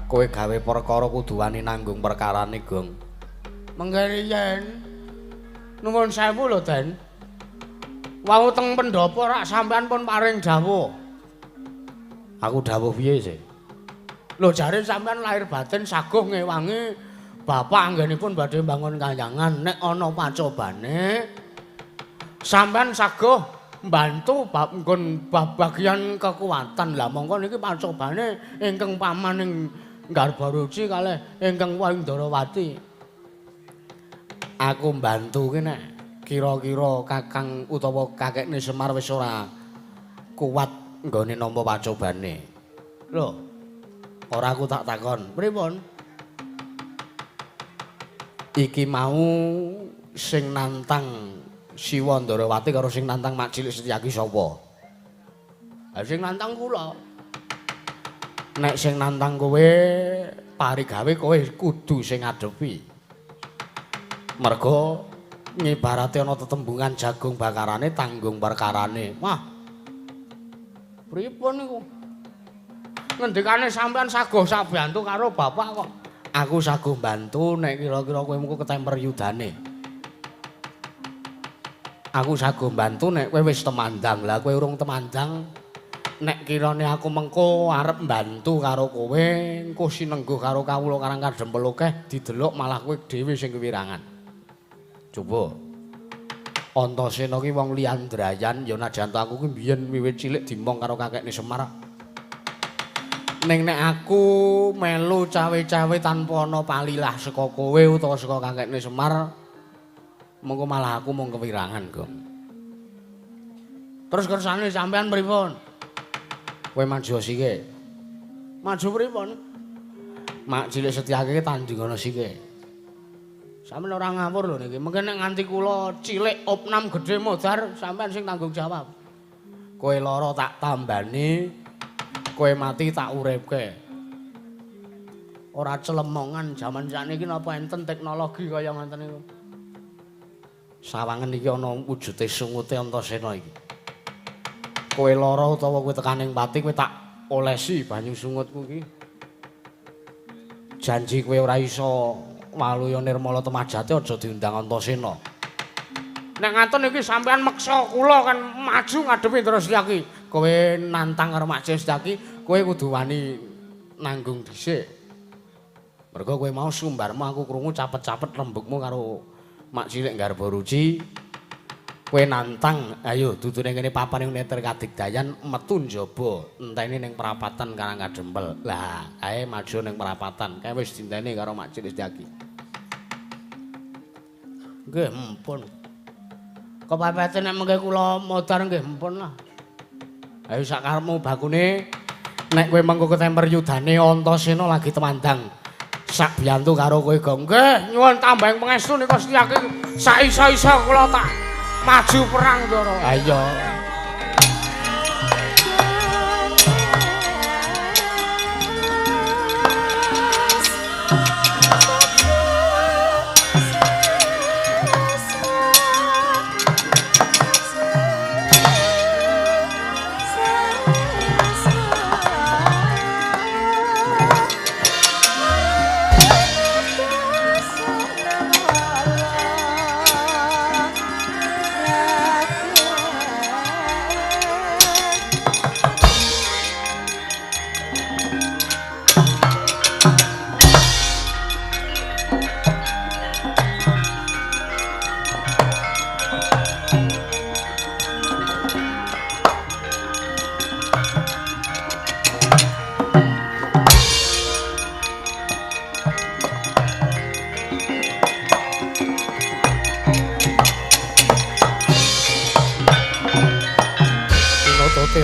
Kowe gawe perkara kudu wani nanggung perkarane, Gong. Mengke riyen. Nuwun sewu lho, Den. Wau teng pendhapa rak sampean pun paring dawuh. Aku dawuh piye sih? Lho jare sampean lahir batin saguh ngewangi bapak anggenipun badhe mbangun kahyangan nek ana pacobane sampean saguh mbantu bab nggon bab bagian kekuatan. Lah mongko niki pacobane ingkang paman ing Garbaruci kalih ingkang Waindrawati. Aku mbantu ki nek kira-kira kakang utawa kakekne Semar wis ora kuat nggone nampa pacobane. Lho, ora aku tak takon. Pripun? Iki mau sing nantang Siwa Ndarawati karo sing nantang Mak Cilik Setyaki sapa? Ha sing nantang kula. Nek sing nantang kowe parigawe kowe kudu sing ngadepi. Mergo ngibarate ana tetembungan jagung bakarane tanggung perkarane. Wah. Pripun niku? Ngendikane sampean saguh sabantu karo bapak kok. Aku saguh bantu nek kira-kira kowe mengko ketemper yudane. Aku saguh bantu nek kowe wis temandang. Lah kowe urung temandang, nek kirane aku mengko arep mbantu karo kowe, engko sinengguh karo kawula Karang Kadempel akeh didelok malah kowe dhewe sing kewirangan. Coba. Antasena ki wong liyandrayan ya najan to aku ki mbiyen wiwit cilik dimong karo kakekne Semar. Ning nek aku melu cawe-cawe tanpa ana palilah saka kowe utawa saka kakekne Semar, mengko malah aku mung kewirangan, Gong. Terus kersane sampean pripun? Kowe maju sike. Maju pripun? Mak Cilik Setyaki tandingana sike. Sampeyan ora ngawur lho niki. Mengke nek nganti kula cilik opnam gedhe modar, sampean sing tanggung jawab. Kowe lara tak tambani, kowe mati tak uripke. Ora celemongan jaman sakniki napa enten teknologi kaya ngoten niku. Sawangen iki ana wujude sungute Antasena iki. Kowe lara utawa kowe tekaning pati kowe tak olesi banyu sungutku iki. Janji kowe ora iso waluya nirmala temajate aja diundang Antasena. Nek ngaten iki sampean meksa kula kan maju ngadepi Ndara Setyaki. Kowe nantang karo Mak Cilik Setyaki, kowe kudu wani nanggung dhisik. Mergo kowe mau sumbarmu aku krungu capet-capet rembugmu karo Mak Cilik Garbaruci. Kowe nantang, ayo dudune kene papan ing neter kadigdayan metu njaba, enteni ning perapatan Karang Kadempel. Lah, kae maju ning perapatan, kae wis dinteni karo Mak Cilik Setyaki. Nggih, empun. Kepepete nek mengke kula modar nggih empun lah. Ayo sak karepmu bakune nek kowe mengko ketemper yudane Antasena lagi temandang. Sak biyantu karo kowe, Gong. Nggih, nyuwun tambahing pangestu nika Setyaki. Sak iso-iso kula tak maju perang, Ndara. Ayo.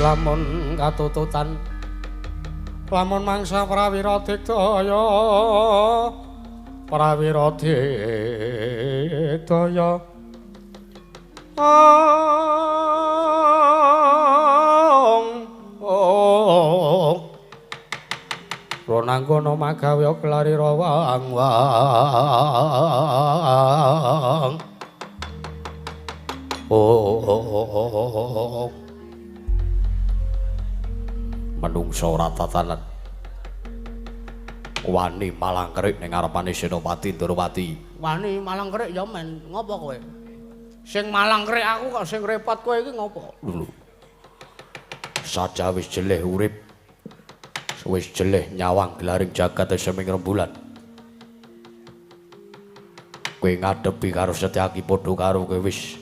Lamun katututan lamun mangsa prawira digdaya prawira digdaya ong ronangkono magawe kelari rawang wang oh menungso ora tatanan. Wani malang kerik ning ngarepane Senopati Ndorowati. Wani malang kerik ya men, ngopo kowe? Sing malang kerik aku kok sing repot kowe iki ngopo? Lho. Saja wis jeleh urip. Wis jeleh nyawang gelaring jagat seming rembulan. Kowe ngadepi karo Setyaki padha karo kowe wis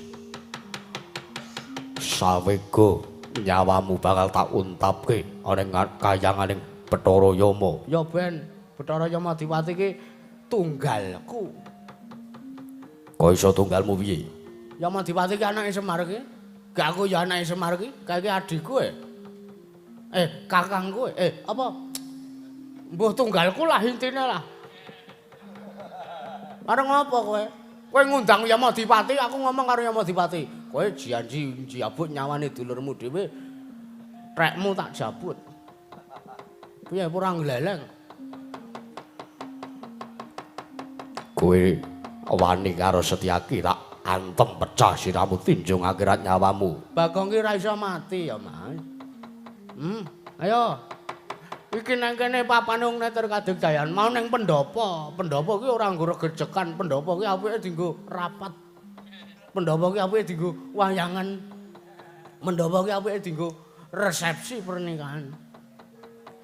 sawega nyawamu bakal tak untapke ana ing kayanganing Bathara Yama. Ya ben, Bathara Yama Diwati iki tunggalku. Kok iso tunggalmu piye? Yama Diwati iki anake Semar iki. Gak aku ya anake Semar iki, kae iki adikku e. Kakangku e. Apa? Mbuh tunggalku lah intine lah. Arep ngopo kowe? Kowe ngundang Yama Dipati, aku ngomong karo Yama Dipati. Kowe janji njabut nyawane dulurmu dhewe. Trekmu tak jabut. Piye ora ngleleng? Kowe wani karo Setyaki tak antem pecah siramu tinjung akhirat nyawamu. Bagong ki ora iso mati ya, Mas. Ayo. Iki nang kene papane wong neter kadigdayan, mau ning pendopo. Pendopo ki ora nggo regejekan, pendopo ki apike dienggo rapat. Pendopo ki apike dienggo wayangan. Pendopo ki apike dienggo resepsi pernikahan.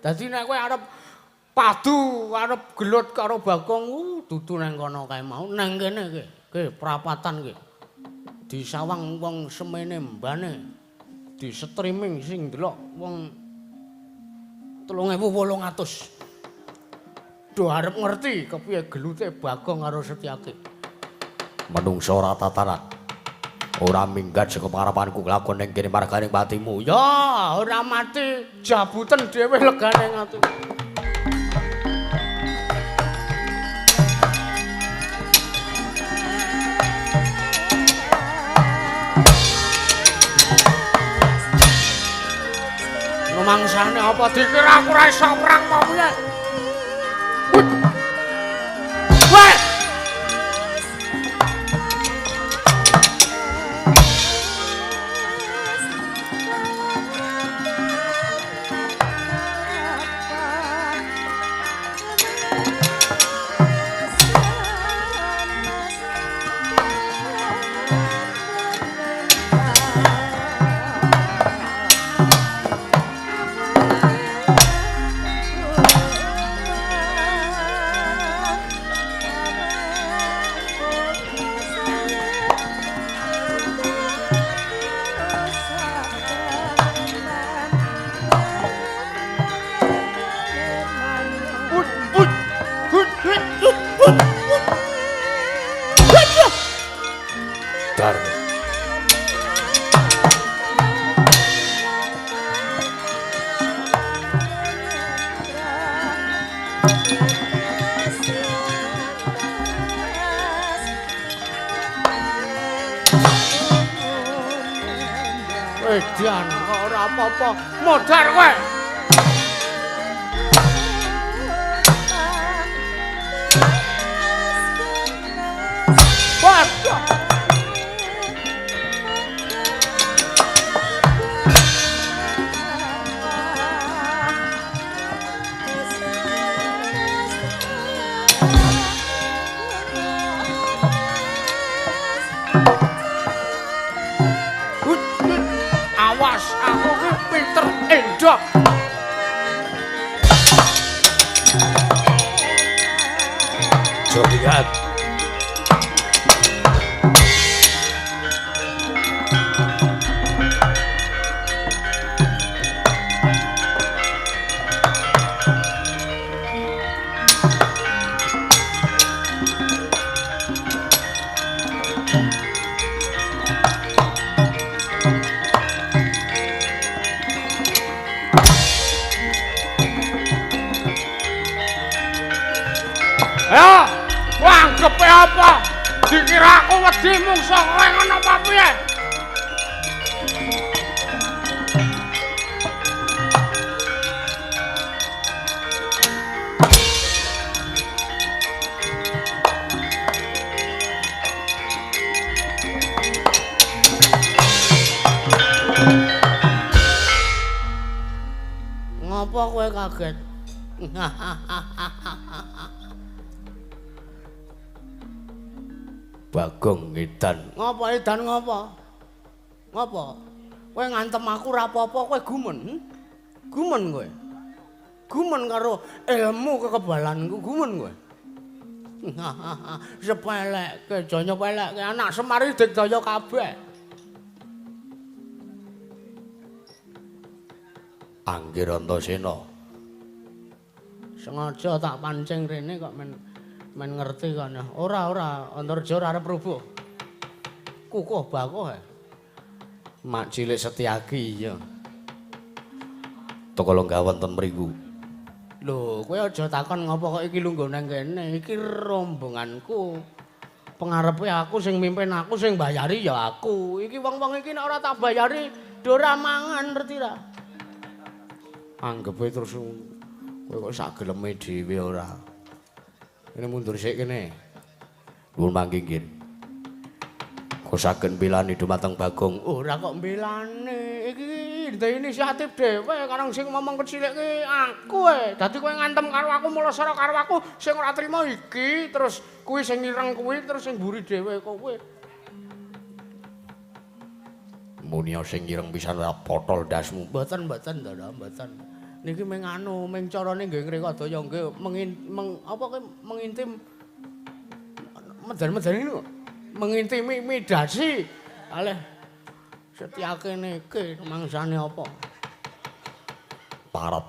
Dadi nek kowe arep padu, arep gelut karo Bagong, dudu nang kono kae mau, nang kene ki. Ki prapatan ki. Disawang wong semene mbane. Di streaming sing ndelok wong 3800. Do arep ngerti kepiye gelute Bagong karo Setyaki. Menungso ora tataran. Ora minggat saka pangarapanku kelakon ning kene marganing patimu. Ya, ora mati, jabuten dhewe legane ati. Mangsane apa dikira aku ora iso perang apa piye? Weh! Edan kok ora apa-apa. Modar kowe. Waduh. Awas, aku ki pinter endok. Joget. Ayo, wanggepe apa? Dikira aku wedi mungsuh kowe ngono apa piye? Ngopo kowe kaget? Bagong edan. Ngopo edan ngopo? Ngopo? Kowe ngantem aku ora apa-apa, kowe gumun. Gumun kowe. Gumun karo ilmu kekebalanku, gumun kowe. Sepelekke, aja nyepelekke anak Semar iki digdaya kabeh. Anggir Antasena. Sengaja tak pancing rene kok men ngerti kono. Ora ora, Antarja ora arep rubuh. Kukuh bakuh. Mak cilik Setyaki iya. Toko lenggah wonten mriku. Lho, kowe aja takon ngopo kok iki lungguh nang kene. Iki rombonganku. Pengarepe aku sing mimpin, aku sing bayari ya aku. Iki wong-wong iki nek ora tak bayari do ora mangan, ngerti ra? Anggepe terus kowe kok sak geleme dhewe ora. Kene mundur sik kene. Nuwun mangke nggih. Kok saged mbelani dumateng Bagong? Ora kok mbelani. Iki inisiatif dhewe karang sing ngomong kecilik ki aku e. Dadi kowe ngantem karo aku, mulasara karo aku, sing ora trima iki, terus kuwi sing ireng kuwi, terus sing mburi dhewe kowe. Munia sing ireng pisan ora potol ndasmu. Mboten, mboten to, mboten. Niki mung anu, mung carane nggih ngrekadaya nggih apa kuwi mengintim medan-medan niku. Mengintimidasi. Aleh Setyake niki mangsane apa? Parep.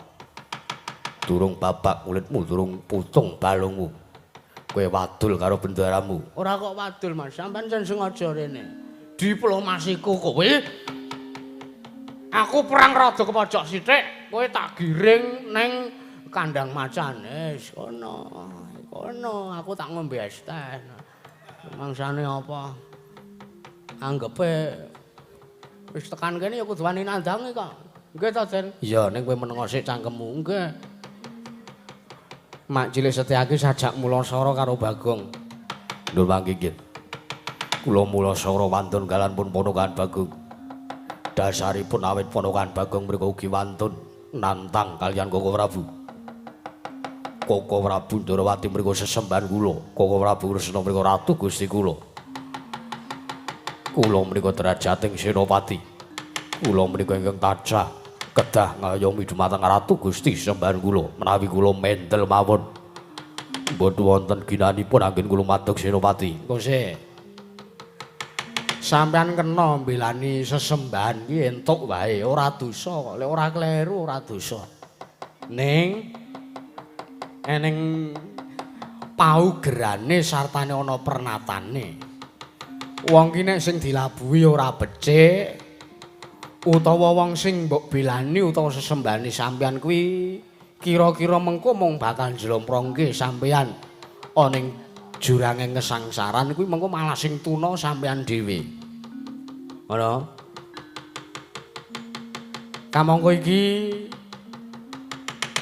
Durung babak kulitmu, durung putung balungmu. Kowe wadul karo bendaramu. Ora kok wadul, Mas. Sampeyan jan sengaja rene. Diplomasiku kowe. Aku perang rada kepojok sithik, kowe tak giring ning kandang macan. Wis kono. Kono aku tak ngombe es teh. Mangsane apa? Anggepe wis tekan kene ya kudu wani nandangi kok. Nggih to, Den? Iya, ning kowe menengo sik cangkemmu. Nggih. Mak cilik Setyaki sajak mulasara karo Bagong. Lho mangke nggih. Kula mulasara wantun kalan pun ponokan Bagong. Dasaripun awit ponokan Bagong mriku ugi wantun nantang kaliyan Koko Prabu. Koko Prabu Ndorowati mriku sesembahan kula. Koko Prabu Kresna mriku ratu Gusti kula. Kula menika derajating senopati. Kula menika ingkang tansah kedah ngayomi dumateng ratu Gusti sembahan kula. Menawi kula mendel mawon mboten wonten ginanipun anggen kula madeg senopati. Engko sik. Sampeyan kena mbelani sesembahan ki entuk wae, ora dosa kok. Lek ora kleru ora dosa. Ning eneng paugerane sartane ana pernatane. Wong ki nek sing dilabuhi ora becik utawa wong sing mbok belani utawa sesembahane sampeyan kuwi kira-kira mengko mung bakal njlomprongke sampeyan ana ing jurange kesangsaran kuwi mengko malah sing tuna sampeyan dhewe. Ngono. Kamangka iki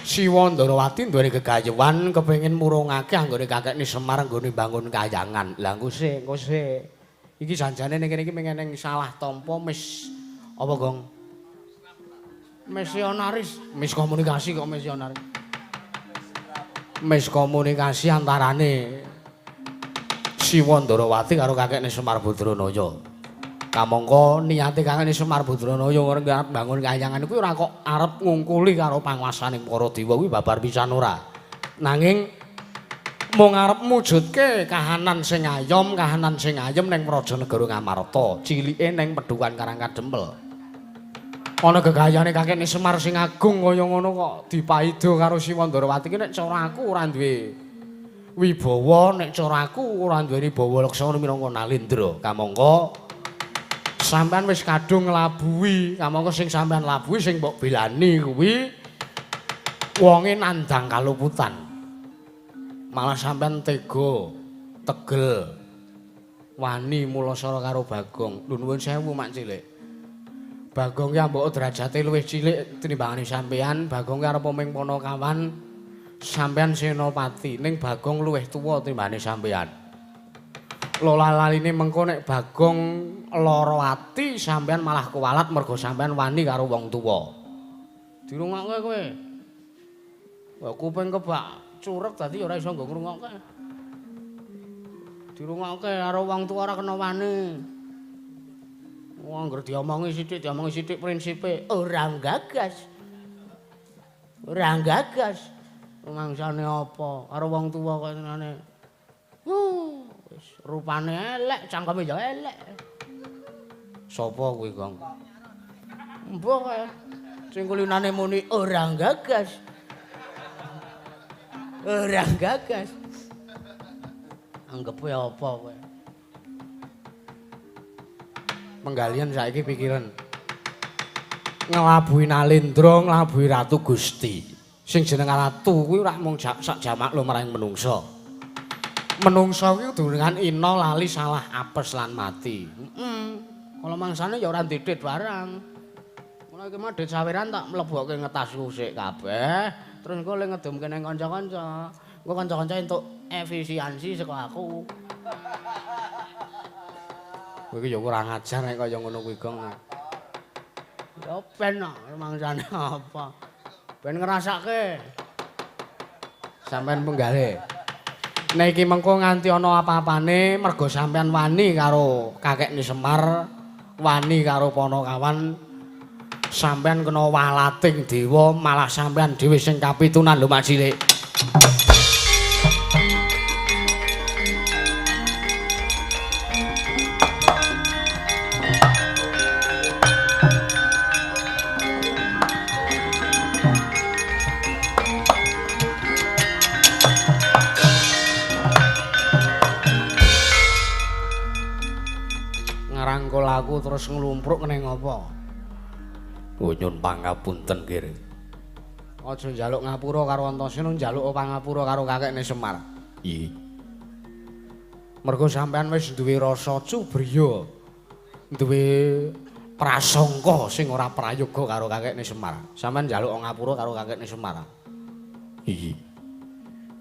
Siwa Ndarawati duweni gegayuhan kepengin murungake anggone kakekne Semar nggone bangun kayangan. Lah engko sik, engko sik. Iki janjane ning kene iki mengeneng salah tampa mis apa, Gong? Misionaris, miskomunikasi kok misionaris. Miskomunikasi antarane Siwa Ndarawati karo kakekne Semar Badranaya. Kamangka niate kakekne Semar Badranaya arep bangun kayangan kuwi ora kok arep ngungkuli karo panguasane para dewa kuwi babar pisan ora. Nanging mung arep mujudke kahanan sing ayom, kahanan sing ayem ning Praja Negara Ngamarta, cilike ning Pedukan Karang Kadempel. Ana gegayane kakekne Semar sing agung kaya ngono kok dipaido karo Siwa Ndarawati ki nek cara aku ora duwe wibawa, nek cara aku ora duweni bawa laksana minangka Nalendra. Kamangka sampean wis kadung nglabuhi, kamangka sing sampean labuhi sing mbok belani kuwi wonge nandhang kaluputan. Malah sampean tega, tegel, wani mulasara karo Bagong. Lho nuwun sewu Mak Cilik. Bagong ki ambok derajate luwih cilik tinimbangane sampean. Bagong ki arep ming panakawan, sampean senopati. Ning Bagong luwih tuwa tinimbangane sampean. Lola-laline mengko nek Bagong lara ati sampean malah kuwalat mergo sampean wani karo wong tuwa. Dirungokke kowe. Wah, kuping kebak curek dadi ora iso nggo ngrungokke. Dirungokke karo wong tuwa ora kena wani. Wong anggere diomongi sithik prinsipe ora gagas. Ora gagas. Rumangsane apa karo wong tuwa kok senane. Wis rupane elek, cangkeme ya elek. Sapa kuwi, Gong? Mbah kae. Sing kulinane muni ora gagas. Ora gagas. Anggepe apa kowe? Penggalian saiki pikiran. Nglabuhi Nalendra, nglabuhi Ratu Gusti. Sing jeneng ratu kuwi ora mung sak jamak lumrahing menungsa. Menungsa kuwi dengan ina lali salah apes lan mati. Heeh. Kala mangsane ya ora ndidit barang. Mula iki mah dit saweran tak mlebokke ngetasku sik kabeh, terus engko le ngedumke nang kanca-kanca. Engko kanca-kanca entuk efisiensi saka aku. Kowe iki ya kurang ajar nek kaya ngono kuwi, Gong. Ya ben mangsane apa. Ben ngrasake. Sampeyan penggale. Nek iki mengko nganti ana apa-apane mergo sampeyan wani karo kakekne Semar, wani karo Panakawan, sampeyan kena walating dewa, malah sampeyan dhewe sing kapitunan lho Mak Cilik. Ngrangkul aku terus nglumpruk ning apa? Nyun pangapunten nggih. Aja njaluk ngapura karo Antasena, njaluk pangapura karo kakekne Semar. Iya. Mergo sampean wis duwe rasa cubriya, duwe prasangka sing ora prayoga karo kakekne Semar. Sampean njaluk ngapura karo kakekne Semar. Iya.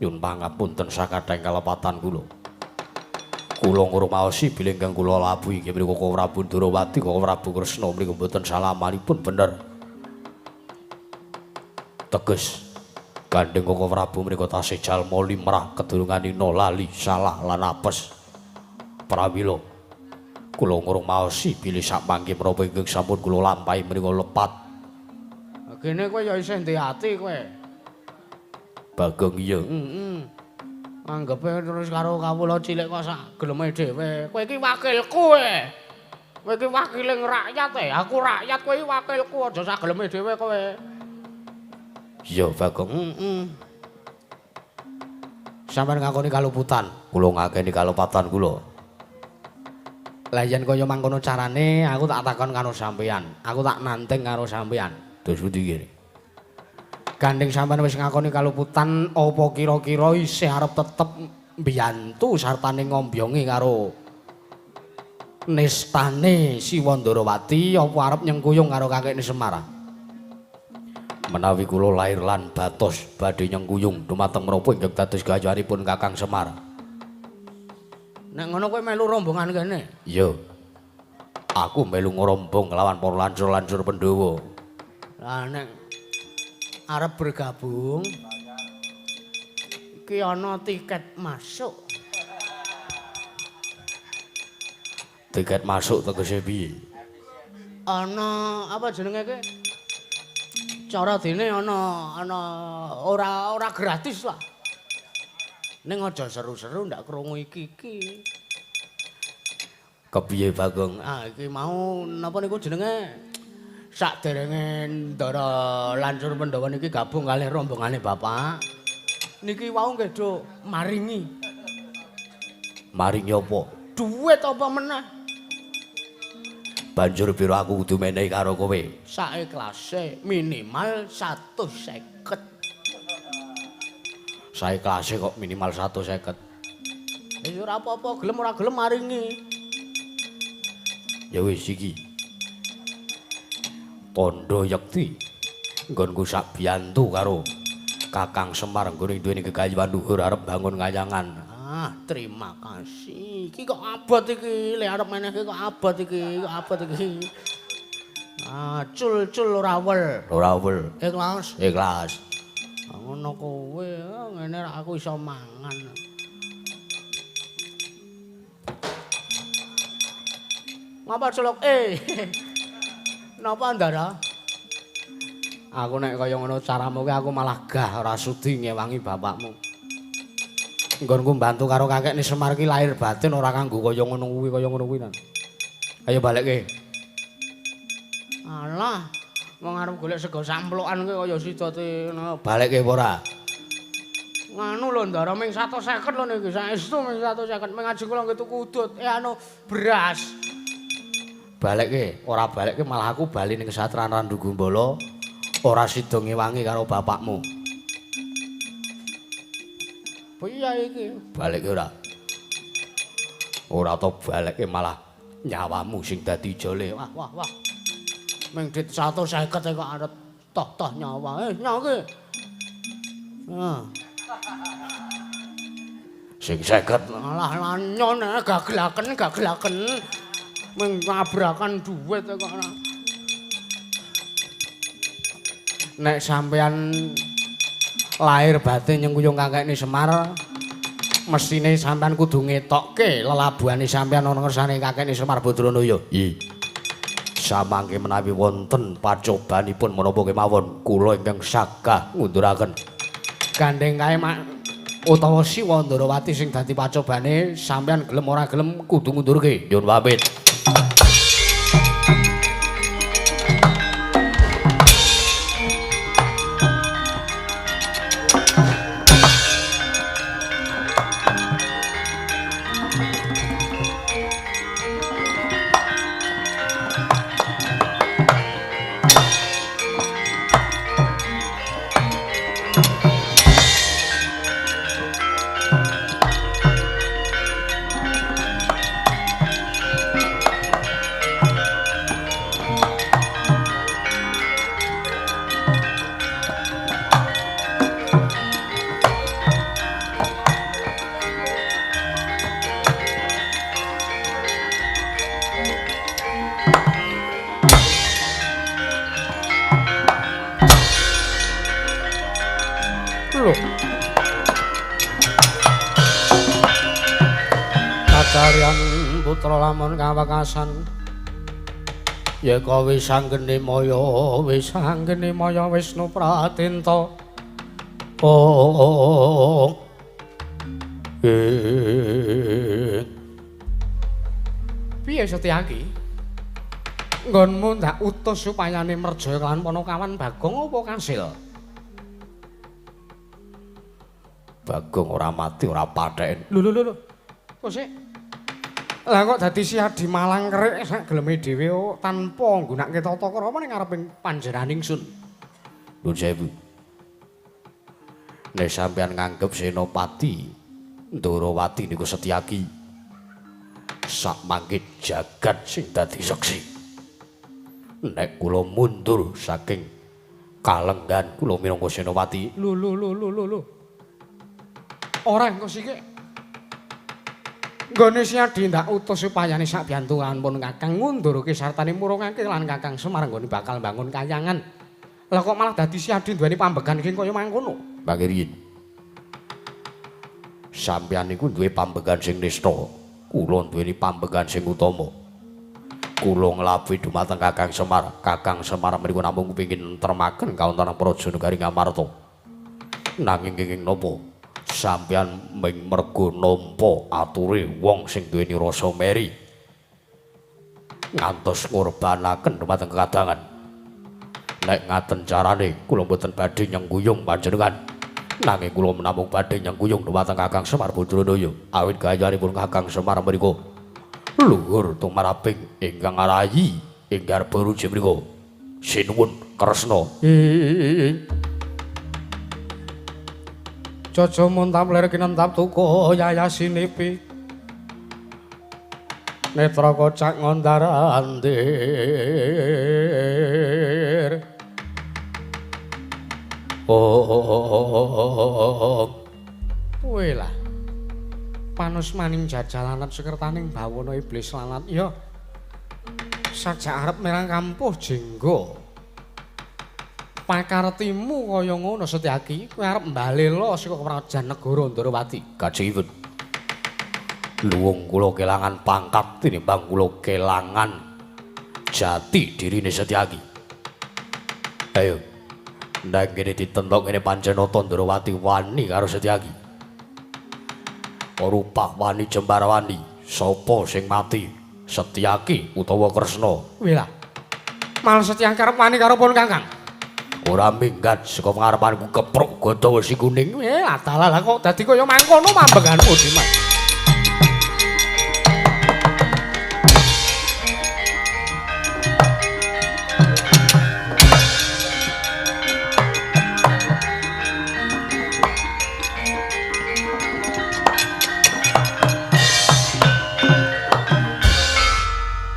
Nyun pangapunten sakathahing kalepatan kula. Kula ngrumaosi bilih ingkang kula labuhi inggih menika Koko Prabu Ndorowati, Koko Prabu Kresna menika mboten salamanipun bener. Teges gandeng Koko Prabu menika tasih jalma limrah kedurungan ina lali salah lan apes. Pramila kula ngrumaosi bilih samangke menapa ingkang sampun kula lampahi menika lepat. Gene kowe ya isih ndek ati kowe. Bagong iya. Heeh. Anggepe terus karo kawula cilik kok sak geleme dhewe. Kowe iki wakilku e. Kowe iki wakiling rakyat e. Aku rakyat, kowe iki wakilku, aja sak geleme dhewe kowe. Iya, Bagong. Heeh. Sampeyan ngakoni kaluputan. Kula ngakeni kalepatan kula. Lah yen kaya mangkono carane, aku tak takon karo sampeyan. Aku tak nanteng karo sampeyan. Terus pundi iki? Gandeng sampean wis ngakoni kaluputan, apa kira-kira isih arep tetep mbiyantu sartane ngombyongi karo nistane Siwa Ndarawati, apa arep nyengkuyung karo kakekne Semar? Menawi kula lair lan batos badhe nyengkuyung dumateng menapa ingkang dados gayahanipun Kakang Semar. Nek ngono kowe melu rombongan kene? Iya. Aku melu ngrombong nglawan para lancur-lancur Pandhawa. Lah nek arep bergabung iki ana tiket masuk. Tiket masuk tegese piye? Ana apa jenenge iki? Cara dene ana ana ora gratis lah. Ning aja seru-seru ndak krungu iki-iki. Kepiye Bagong? Ah iki mau napa niku jenenge? Saderenge Ndara Lancur Pandhawa niki gabung kalih rombongane bapak. Niki wau nggih do maringi. Maringi apa? Duit apa meneh? Banjur pira aku kudu menehi karo kowe? Saeklase minimal 150. Saeklase kok minimal 150. Wis ora apa-apa, gelem ora gelem maringi. Ya wis iki. Tandha yekti nggonku sak biyantu karo Kakang Semar nggone duweni gegayuhan luhur arep bangun kayangan. Ah, terima kasih. Iki kok abot iki, le arep meneh iki kok abot iki, kok abot iki. Ah, cul-cul ora wel. Ora wel. Ikhlas. Ikhlas. Ngono kowe, ngene ra aku iso mangan. Ngapa celuk? Napa Ndara? Aku nek kaya ngono caramu ki aku malah gah ora sudi ngewangi bapakmu. Nggonku mbantu karo kakekne Semar ki lahir batin ora kanggo kaya ngono kuwi kaya ngono kuwi. Ayo balekke. Alah, wong arep golek sego samplokan ki kaya sida te. Balekke apa ora? Nganu lho Ndara ming 150 lho niki, saestu ming 150. Ming ajeng kula nggih tuku udut, anu beras. Balekke, ora balekke malah aku bali ning Satran Randu Gumbala. Ora sida ngewangi karo bapakmu. Piye iki? Balekke ora? Ora to balekke malah nyawamu sing dadi ijole. Wah wah wah. Ming dit 150 kok arep toh-toh nyawa. Nyawa iki. Heeh. Sing 50. Alah lanyon gaglaken gaglaken. Ming ngabrakan duit kok ora. Nek sampeyan lahir batin nyengkuyung kakekne Semar, mestine sampeyan kudu ngetokke lelabuhane sampeyan ana ngersane kakekne Semar Badranaya. Nggih. Samangke menawi wonten pacobanipun menapa kemawon kula ingkang sagah ngunduraken. Gandeng kae mak utawa Siwa Ndarawati sing dadi pacobane sampeyan gelem ora gelem kudu ngundurke. Nyuwun pamit. Kacaryan putra lamun kawekasan yeka wis anggene maya wis anggene maya Wisnu Pratinta. Oh. Piye Setyaki? Nggonmu ndak utus supayane merjaya lan Panakawan Bagong apa kasil? Bagong ora mati ora patheken. Lho lho lho. Kok sik? Lah kok dadi si Adi Malang kerik sak geleme dhewe tanpa nggunakake tata krama ning ngareping panjenengan ingsun. Nuwun sewu. Nek sampeyan nganggep Senopati Ndarawati niku Setyaki, sak mangke jagat sing dadi seksi. Nek kula mundur saking kalenggan kula minangka Senopati. Lho lho lho lho lho. Ora engko sithik. Nggone si Adi ndak utus supayane sak biyantu pun Kakang ngundurke sartane murungake lan Kakang Semar nggone bakal bangun kayangan. Lah kok malah dadi si Adi duweni pambegan sing kaya mangkono? Mangke riyin. Sampeyan niku duwe pambegan sing nista, kula duweni pambegan sing utama. Kula nglabuhi dumateng Kakang Semar. Kakang Semar mriku namung kepengin ntremaken kawontenan Praja Negari Ngamarta. Nanging kenging napa? Sampeyan ming mergo nampa ature wong sing duweni rasa meri ngantos ngurbanaken dumateng kekadangan. Nek ngaten carane kula mboten badhe nyengguyung panjenengan, nanging kula namung badhe nyengguyung dumateng Kakang Semar Badranaya. Awit gayanipun Kakang Semar mriku luhur tumaraping ingkang arayi ing garba ruji mriku. Sinuwun Kresna. Jaja muntap lir kinentap tuku yayasinipi netra kocak ngondar andir. Oh, kowe lah panus maning jajalanat sekertaning bawana iblis lanat. Ya sajak arep merang kampuh jenggo. Pakartimu kaya ngono Setyaki, kowe arep mbalela saka kerajaan negara Ndorowati. Kaciwun. Luwung kula kelangan pangkat tinimbang kula kelangan jati dirine Setyaki. Ayo. Ndang kene ditentok kene pancen nata Ndorowati wani karo Setyaki. Rupah wani jembar wani, sapa sing mati? Setyaki utawa Kresna? Wih lah. Malah Setyaki arep wani karo pun Kakang. Ora minggat saka ngarepanku kepruk gada wesi kuning. Adalah lah kok dadi kaya mangkono mambenganmu Dimas.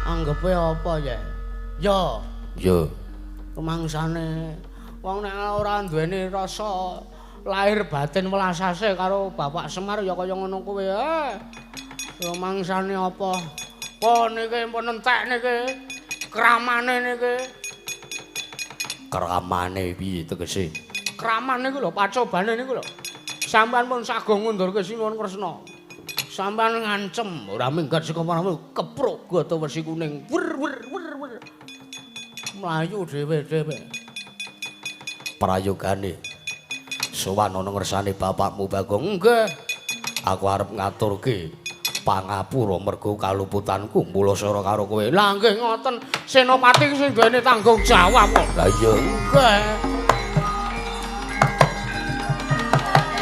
Anggepe apa ya? Yo. Yo. Kemangsane wong nek ora duweni rasa lahir batin welasase karo Bapak Semar ya kaya ngono kuwi. Rumangsane apa? Pun niki pun entek niki. Kramane niki. Kramane piye tegese? Kraman niku lho, pacobane niku lho. Sampeyan pun saguh ngundurke Sinuwun Kresna. Sampeyan ngancem ora minggat saka panamu kepruk gada wesi kuning. Wer wer wer wer. Mlayu dhewe-dhewe. Prayogane sowan ana ngersane bapakmu Bagong. Nggih. Aku arep ngaturke pangapura mergo kaluputanku mulasara karo kowe. Lah nggih ngoten, Senopati sing duweni tanggung jawab kok. Lah iya. Nggih.